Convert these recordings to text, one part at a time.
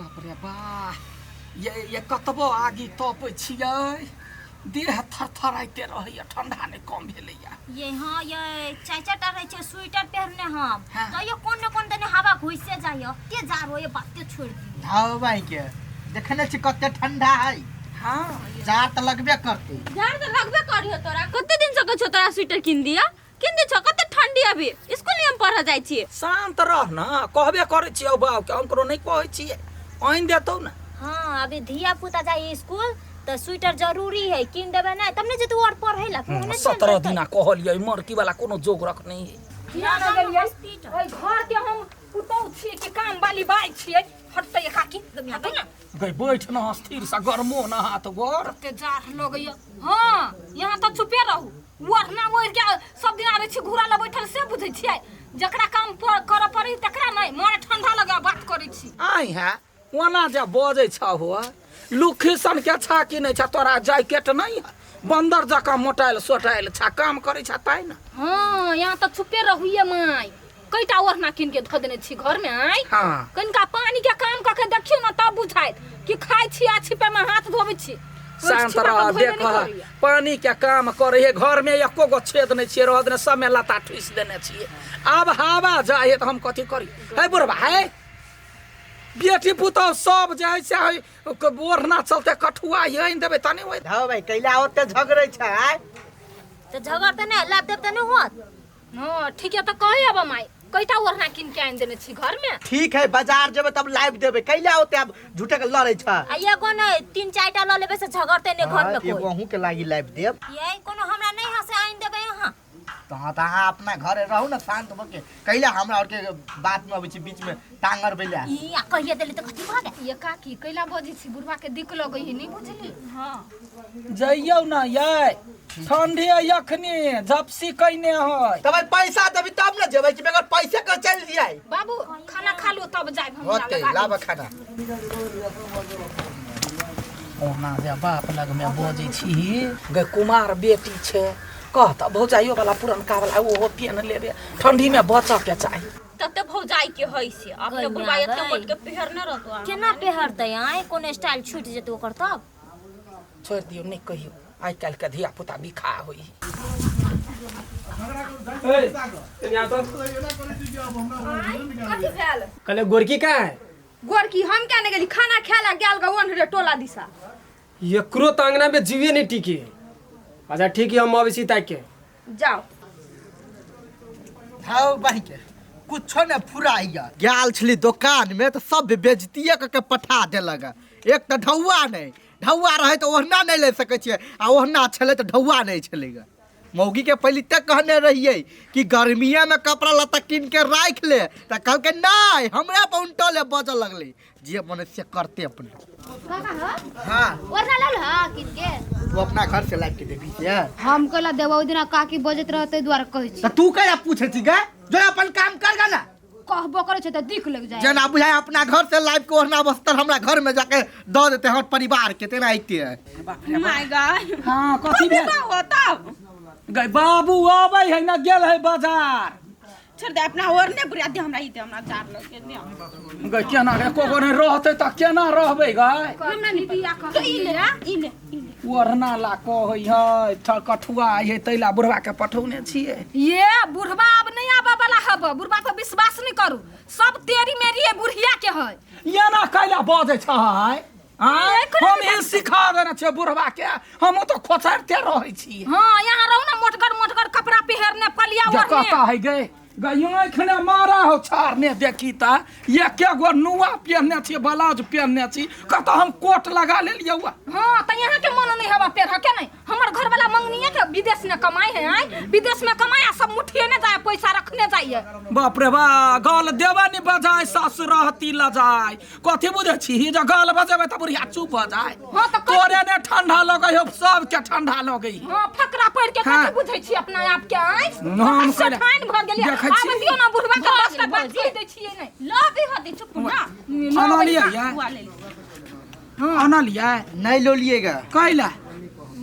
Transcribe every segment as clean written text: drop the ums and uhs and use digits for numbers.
बाप रे बा, ये कतबो आगि तपै छियै, देह थरथराइते रहैया, ठंडा नहि कम भेलैया। ये हाँ, ये चार चार टा रहै छै स्वेटर पहिरने हम। हाँ। तैयो कोन ने कोन दने हवा घुसे जाइए, ते जाड़ होइए, बाते छोड़ि दियौ। धाव भाई के देखने छी कते ठंडा है। हाँ। जाड़ तऽ लगबे करतै। जाड़ तऽ लगबे करियो। तोरा कते दिन से कहै छौ तोरा स्वेटर कीन दिया, कीन दै छौ। कते ठंडी, अभी स्कूल हम पढ़ऽ जाइ छियै। शान्त रह न, कहबे करै छियै बाबके, हम ककरो नहि कहै छियै, आनि देतौ ने। हाँ, अभी धिया पुता जाइ स्कूल तऽ स्वेटर जरूरी है, कीन देबै नहि तब ने जेतै और पढ़ै ला। फेर ओने चलि 17 जेतै। दिना कहलियै, मरकी वाला कोनो जोगरक नहि है। किया न गेलियै ओहि घर के? हम पुतहु छियै कि काम वाली बाई छियै? हटतै काकी, हटू ने। गई बैठ न स्थिर से, गरमो न हाथ गोर। कते जाड़ लगैया। हाँ, यहाँ तऽ चुपे रहू। ओढ़ना ओढ़ि के सब दिन आबै छी घूरा लग बैठल, से बुझै छियै? जकरा काम करऽ पड़ै तकरा नहि मारे ठंडा लगा बात करै छी। आइ है ओना जे बजै छहो, लुखी सन के छा कि नहि छा? तोरा जैकेट नहि है, बन्दर जकाँ मोटायल सोटायल छा, काम करै छा ताहि ने। हाँ, यहाँ तऽ चुपे रहुए माय। कैटा ओढ़ना कीन के धऽ देने छी घर में आइ? हाँ। कनिका पानी के काम कऽ के देखियौ ने तब बुझाइत कि खाइ छी आ छिपे में हाथ धोबै छी। शांत छिपा रह। के धोबे देख, नहि करैया। पानी के काम करे है, घर में एको गो छेद नहीं छियै, रह देने सब में लता ठुसि देने छियै। आब हवा जाइ है तऽ हम कथी करी? है बुढ़बा, है बेटी पुतहु सब जे है से है, ओढ़ना चलते कठुआ आनि देबै तनी ओहि। धाव भाई, कैला ओते झगड़ै छै आय? तऽ झगड़ तऽ नहि, लाभ देब तऽ नहि होत। हाँ ठीक है, तऽ कहे अब माय कैटा ओढ़ना कीन के आनि देने छी घर में? ठीक है, बाजार जेबै तब लाइव देबै। कैला ओते आब झूठे के लड़ै छै? आ एगो नहि, तीन चारिटा लऽ लेबै से झगड़तै नहि घर में एगो कोइ? अहूँ के लागी लाइव देब। ये कोनो हमरा नहि हसे, आनि देबै अहाँ। तऽ हाँ, तऽ अहाँ अपना घरे रहू ने शांत भऽ के। कैला हमरा आओर के बात में अबै छी बीच में टांग अड़बै लए? ई आ कहिए देली तऽ कथी भऽ गेल? ये काकी, कैला बजै छी? बुढ़वा के दिक लगै है, नहि बुझली? हाँ। जइयौ ने यै, ठंडी अखनी झपसी कैने है। तब पैसा देबी तब ने जेबै, कि बगैर पैसे के चलि जाय? बाबू, खाना खा लो तब जायब हम। होतै, लाब खाना। ओना जे बाप लगमे बजै छी गे, कुमार बेटी छै, कह तऽ भौजाइयो वाला पुरनका वाला ओहो पेन लेबे, ठंडी में बचऽ के चाही। तते भौजाई के है से अपने गैया बुढ़बा एते गै। मोट के पहिरने रहतो। केना पेहरतै आय? कोनो स्टाइल छूटि जेतै ओकर तब। छोड़ि दियौ, नहि कहियौ। आइ काल्हि के धिया पुता बिखा होइ। कथी भेल? कहले गोरकी कहाँ है? गोरकी हम क्या नहीं गेली, खाना खाए ला गेल गवन रे टोला दिशा। एकरो तो अंगना में जीवे नहीं टिकी। अच्छा ठीक है, हम अबै छी ताकि के। जाओ। धाव भाई के कुछो ने फुराइया। गेल छली दोकान में तऽ सब बेजतिये कऽ के पठा देलक। एक तऽ ढौआ नहि, ढौआ रहै तऽ ओढ़ना नहि ले सकै छियै, आ ओढ़ना छलै तऽ ढौआ नहि छलै ग। मौगी के पहले तक कहने रहियै कि गर्मिया में कपड़ा लत्ता कीन के राखि ले, तऽ कहलकै नहि, हमरा पर उनटले बजऽ लगलै। जे मन से करते अपने। हाँ। ओढ़ना लल हा किन के? तू अपना घर से लाबि के देबी से? हम कहला देबो, ओहि दिना काकी बजैत रहते दुआरे कहै छी। तऽ तू कैला पूछै छी गे? जो अपन काम कर गा ना। कहबो करै छै तऽ दिख लग जाए। जेना बुझाय अपना घर से लाबि के ओढ़ना बस्तर हमरा घर में जाके दऽ देते हमर परिवार के, तेना अइते है। My God. हाँ, कथी भेल? हो तब गै बाबू अबै है ना, गेल है बाजार। छोड़ दे अपना और ने बुढ़िया दे हमरा, ई दे हमरा, जार लग के दे। गै केना रे, एको गो नहि रहतै तऽ केना रहबै गै? हमरा नहि बिया तो ई ले, ई ले, ई ले। ओढ़ना ला कहै है, कठुआ है, तै ला बुढ़वा के पठौने छियै। ये बुढ़वा अब नहीं आबऽ वाला हब, बुढ़वा पर विश्वास नहीं करू, सब तेरी मेरी ये बुढ़िया के है। एना कैला बजै छै? आँय? हम ई सिखा देने छियै बुढ़वा के, हमहूँ तऽ खोचैरते रहै छी। हाँ, यहाँ रहू ना मोटगर मोटगर कपड़ा पहिरने, पलिया जे ओढ़ने। कहता है गे गई आँखि ने मारा हो छाड़ने, देखी तऽ एके गो नुआ पहिरने छी, ब्लाउज पहिरने छी, कतऽ हम कोट लगा लेलियै हुआ। हाँ, तऽ यहाँ के मन नहीं हवा पेरह के नहीं। हमर घर वाला मंगनिया के विदेश में कमाई है आय, विदेश में कमाई आ सब मुठिए ने जाए, पैसा रखने जाइए। बाप रे बा, गाल देबे नि बजाय सासु रहती लजाय। कथी बुझै छी जे गाल बजेबै तऽ बुढ़िया चुप भऽ जाय? हाँ, तऽ तोरे ने ठंडा लगै हो, सबके ठंडा लगै। हाँ, फकरा पढ़ के। हाँ। कथी बुझै छी अपना आप के आय? हम सेठाइन भऽ गेलियै। देखै आब छी। दियौ ना बुढ़वा के, भऽ 10 टा गेल, बात भऽ कहि दै छियै नहि। लबी हदी चुप ना। अनलियै यै? हुआ ले ले। अनलियै? नहीं लोलिएगा। कैला?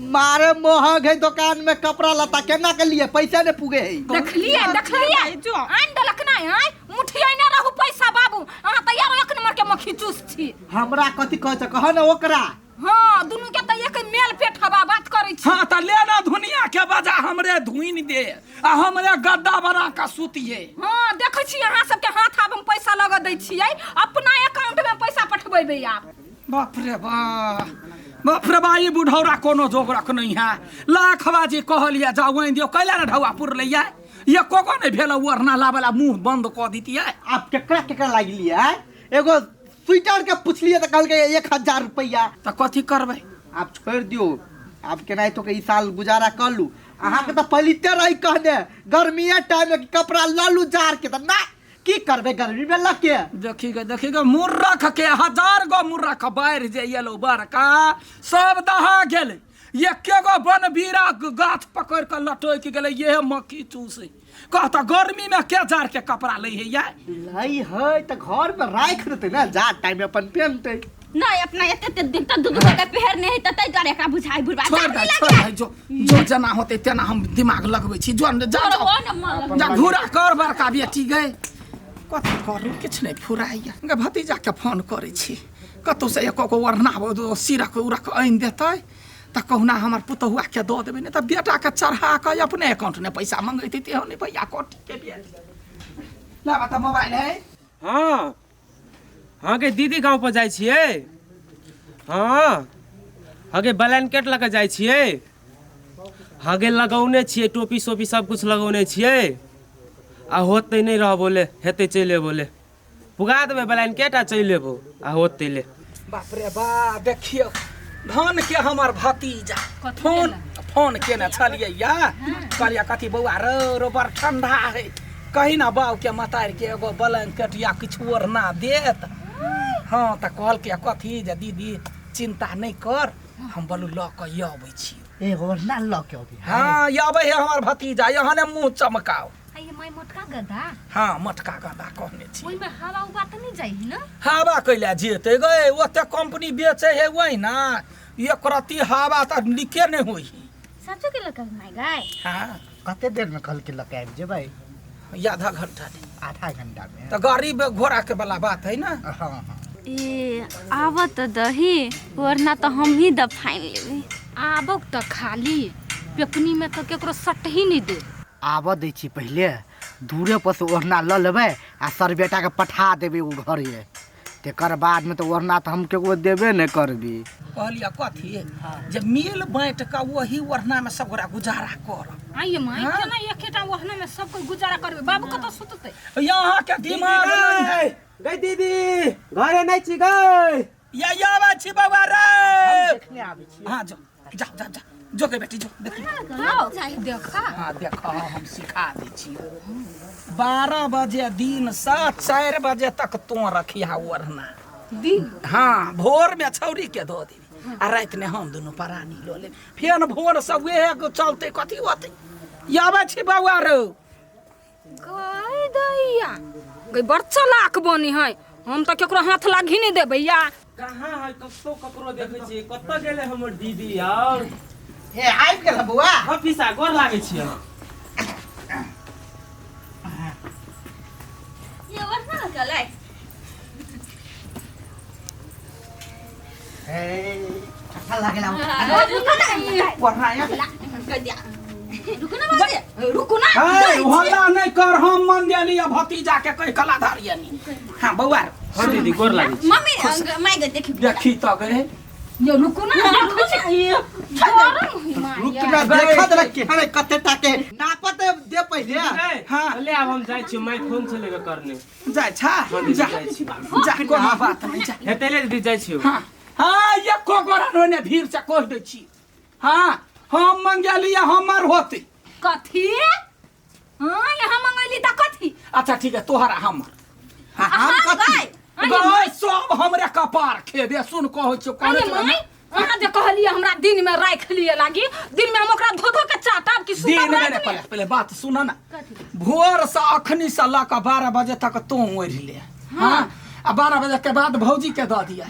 मारे महग है दुकान में कपड़ा लत्ता, केना के लिए पैसा ने पुगे है। देखलियै, देखलियै? जो। आनि देलक नहि आय, मुठियैने रहू पैसा। बाबू, अहाँ तैयार हो, एक नंबर के मक्खी चूस। कंजूस छी। हमरा कथी कहै छ कह न ओकरा। हाँ, दुनू के तऽ एक मेल पेट हवा बात करै छी। हाँ तऽ ले ना दुनिया के बजा हमरे धुइन दे आ हमरे गद्दा बना के सुतिए। हाँ, देखै छी अहाँ सबके हाथ आब हम पैसा लगा दै छियै, अपना अकाउंट में पैसा पठबेबै आब। बाप रे बा, बाप रे बा, ई बुढ़ौरा कोनो जोगरक नहीं है। लाख बाजी कहलिए जाओ आनि दियौ, कैला ने ढौआ पुरलैया, एको गो नहि भेल ओढ़ना लाबला, मुँह बंद कऽ दितियै। आब केकरा केकरा लागलियै? एगो स्वेटर के पुछलियै तऽ कहलकै 1000 रुपैआ। तऽ कथी करबै? आब छोड़ि दियौ, आब केनाहितो के ई साल गुजारा कऽ लू। अहाँके तऽ पहिलिते रही कहने गर्मीए टाइम में कपड़ा लऽ लू जाड़ के, तऽ ना की करबै गर्मी में लऽ के। देखी गे, देखी गे, मूर्ख के 1000 गो मूर्ख बाढ़ि जे एलौ बड़का, सब दहा गेलै। एके गो बनबीरा गाछ पकड़ि कऽ लटकि गेलै, इहे मक्खी चूसै। कह तऽ गर्मी में के जाड़ के कपड़ा लै है या? लै है तऽ घर में राखि देतै ने, जाड़ टाइम में अपन पेनतै। नहीं, अपना एते एते दिन तक दू दू के पहिरने है, तऽ ताहि दुआरे एकरा बुझाइ बुढ़बा। छोड़ दे, छोड़ दे, जो जो जेना होतै तेना हम दिमाग लगबै छी। जो जा, जा, जा, घूरा कर बड़का बेटी गए। कथी करू, किछु नहि फुराइया। गे भतीजा के फोन करै छी, कतहु से एको गो ओढ़ना सिरक उरक आनि देतै तऽ कहुना हमर पुतहुआ के दऽ देबै, नहि तऽ बेटाके चढ़ा कऽ अपने अकाउंट ने पैसा मंगैत हेतै। नहि भैया, कथी के बेटी लाबऽ तऽ मोबाइल है। हाँ हाँ गे दीदी, गाँव पर जाइ छियै। हाँ हाँ गे, ब्लैंकेट लऽ कऽ जाइ छियै। हाँ गे, लगौने छियै टोपी सोपी सब कुछ लगौने छियै। आ होतै नहि रहबो ले, हेतै चलि एबो ले, पुगा देबै ब्लैंकेट आ चलि एबो आ होतै ले। बाप रे बा, देखियौ धन के हमर भतीजा फोन फोन केने छलियै या, कहलियै कथी बौआ रो रो बड़ ठंडा है, कही ना बाऊ के मतारि के एगो ब्लैंकेट या किछु ओढ़ना देत। हाँ तऽ कहलकै कथी जे दीदी चिंता नहि कर, हम बोलू लऽ कऽ अबै छी। एगो ओढ़ना लऽ के अबै? हाँ, अबै है हमर भतीजा, यहाँ ने मुँह चमकाओ। आइए माय, मोटका गद्दा? हाँ, मोटका गद्दा कहने छी। ओहिमे हवा उवा तऽ नहि जाइ है ने? हवा कैला जेतै गए, ओते कंपनी बेचे है वही ना, एक रत्ती हवा तऽ लीके नहि होइ है। सचो के लऽ माय गाय? हाँ। कते देर में कहलकै लऽ के आबि जेबै? आधा घंटा ने। आधा घंटा में तऽ गरीब घोड़ा के वाला बात है ना। हाँ हाँ। ए आब तऽ दही, वरना तऽ हमही दफाइन लेबै। आबो तऽ खाली पेपनी में तऽ केकरो सट ही नहीं दे। आबऽ दै छी पहिले, दूरे पर से ओढ़ना लऽ लेबै आ सर बेटाके पठा देबै ओ घरे, तकर बादमे तऽ ओढ़ना तऽ हम केकरो देबे नहि करबै। कहलियै कथी जे मिल बाँटि कऽ ओही ओढ़ना में सब गोरा गुजारा कर। आइए माय, केना एकेटा ओढ़ना में सब कोई गुजारा करबै? बाबू कतऽ सुततै? यहाँ के दिमाग नहीं है। गई दीदी, घरे नहीं छी गई? या आबै छी बौआ रे। देखने आबै छी। हाँ, जो जा जा जा, जो के बेटी जो, देखी। देखा। हाँ देख, हम सिखा दै छी। 12 बजे दिन से 4 बजे तक तो रखिया ओढ़ना। दिन? हाँ, भोर में छौरी के दो देबी आ राति में हम दुनू परानी लऽ लेब, फेर भोर से उहे चलते कथी होतै। आबै छी बौआ रो। गई दैया गई, बड़ चलाक बनी है, हम तऽ केकरो हाथ लागी नहीं देबै या। कहाँ है? कतौ ककरो देखै छियै, कतऽ गेलै हमर दीदी और? हे, आबि गेल बौआ। हाँ पीसा, गोर लागै छियै। ये ओढ़ना लगलै। हे, ठंडा लागल। ओढ़ना या? रुकू ना बाजे। रुकू ना। हे, हल्ला नहि कर, हम मन देली भतीजा के कहि कला धरियनी। हाँ बौआ रो। हाँ दीदी, गोर लागै छी। मम्मी, my गे देखी। देखी तऽ गए। ये रुकू ना, देखै छी गरम है माय। रुक ना, देखा देलक केहन है, कते टाके नापत दे पहिले। हाँ। ले आब हम जाइ छी, my phone छलै करने। जाइ छा? हाँ दीदी, जा। जाइ छी। जा, कोनो बात नहि, जा। हेतै ले दीदी, जाइ छी। हाँ हाँ, एको गोरा नहि भीड़ से कहि दै छी। हाँ, हम मंगेली हमर होतै। कथी? हाँ, यहाँ मंगैली तऽ कथी? अच्छा ठीक है, तोहरा हमर। हाँ, हम कथी? गए सब हमरे कपार खेबे, सुन कहै छियौ, कहने अरे छलौ माय, अहाँ जे कहलियै हमरा दिन में राखि लिए लागी, दिन में हम ओकरा धो धो के चाटब कि सुतब दिन में? राति नहि, में? पहिले पहिले बात सुन ना। भोर से अखनी से लऽ कऽ 12 बजे तक तू ओढ़ि ले। हाँ, आ 12 बजे के बाद भौजी के दऽ दिया,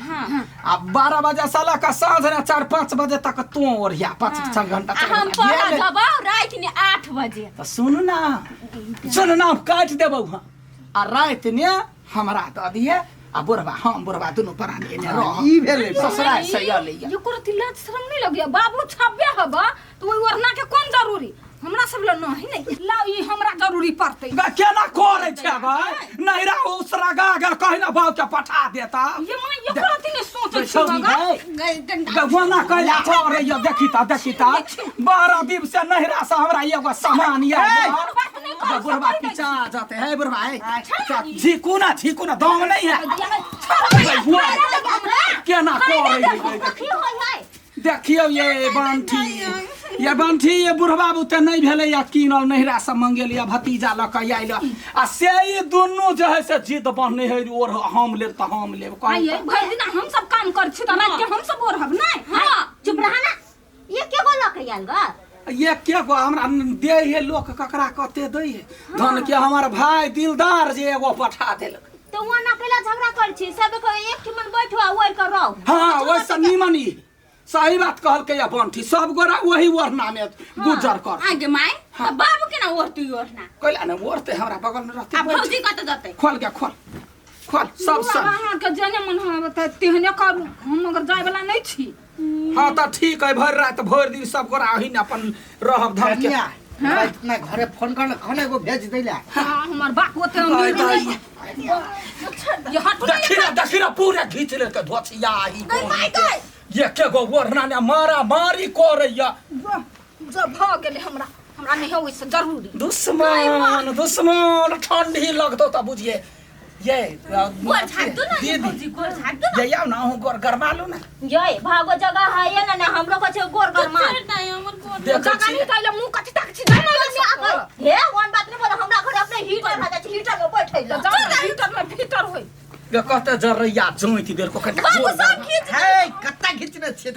आ 12 बजे से लऽ कऽ साँझ ने 4-5 बजे तक तू ओढ़िया, 5-6 घंटा, आ चारि हम घंटा। पढ़ऽ भेलै। जबौ राति में 8 बजे। तऽ सुन ना, सुन ना, हम काटि देबौ। हाँ, आ राति ने हमरा दऽ दिहे। आ बुढ़बा हम बुढ़बा दुनू प्राणी एने रह ई भेलै ससुराल से अयलैया। एको रत्ती लाज शरम नहीं लगिया बाबू छब्बे हबा तो ओहि ओढ़ना के कोन जरूरी हमरा सब ल नहीं नहीं लाओ ई हमरा जरूरी पड़तै गा केना करै छै भाई नैरा उसरा गा गेल कहीं ना बाप के पठा देता ये मां एको रत्ती नहीं सोचै छी छौड़ी मगर गई गवाना कैला करे यो देखी ता देखी ता 12 दिन से नैरा से हमरा एगो सामान या बुढ़वा पीछा जाते है बुढ़वा है झीकू ना झीकू ना दम नहीं है केना करे कथी होइ है देखियौ ये बंठी ये बंठी ये बुढ़वा बुते नहीं भेलै या कीनल नैहरा से मंगेलिया भतीजा लऽ कऽ आयल आ से ई दुनू जे है से जिद बन्हने है ओढ़ हम लेब तऽ हम लेब कहू आइए भरि दिना हम सब काम कर छी तऽ रात के हम सब ओढ़ब नहीं हां चुप रहा ना ये के गो लऽ के आयल गा तऽ। ये के गो हमरा दे है लोक ककरा कते दै है धन के हमर भाई दिलदार जे एगो पठा देलक तो वहाँ ना कैला झगड़ा कर छी सब को एक ठिमन बैठो आ ओढ़ कर रहो हाँ वैसे नीमन ई सही बात कहलकै या बंठी सब गोरा वही ओढ़ना में गुजर कर आगे माय त बाबू केना ओढ़तै ओढ़ना कैला ने ओढ़ते हमरा बगल में रहते आ भौजी कत जतै खोल के खोल खोल सब सब अहाँके जेने मन होय तऽ तेहने करू हम मगर जाय वाला नहीं छी हाँ तऽ ठीक है भरि राति भरि दिन सब गोरा अही ने अपन रहब धर के कनिया हमरा इतना घरे फोन कर कहने एगो भेज दैला हाँ हमर बाप ओते अमीर आइ, नहीं ये हटू नहीं देखी ना देखी ना पूरे घीच लेलकै धोछिया ही ये के गो ओढ़ना ने मारा मारी करैया जब भऽ गेलै हमरा हमरा नहीं है ओहिसँ जरूरी दुश्मन दुश्मन ठंडी लगतो तऽ बुझिए ये गोर झाड़ दो ना दीदी भौजी गोर झाड़ दो ये आओ ना अहूँ गोर गरमा लू ना ये भागो जगह है ये ना ना हमरो को छे गोर गोर मार हमर गोर देखै जगह छियै नहीं ताइले मुंह कथी ताक छी जाना हे वन बात नहीं बोला हमरा घर अपने हीटर भा जाइ छै हीटर में बैठै ला जाना भीतर में भीतर होय कते जरैया जोति देलको कनिटा बाबू गोर सब खींच हे कत्ता घिचने छियै।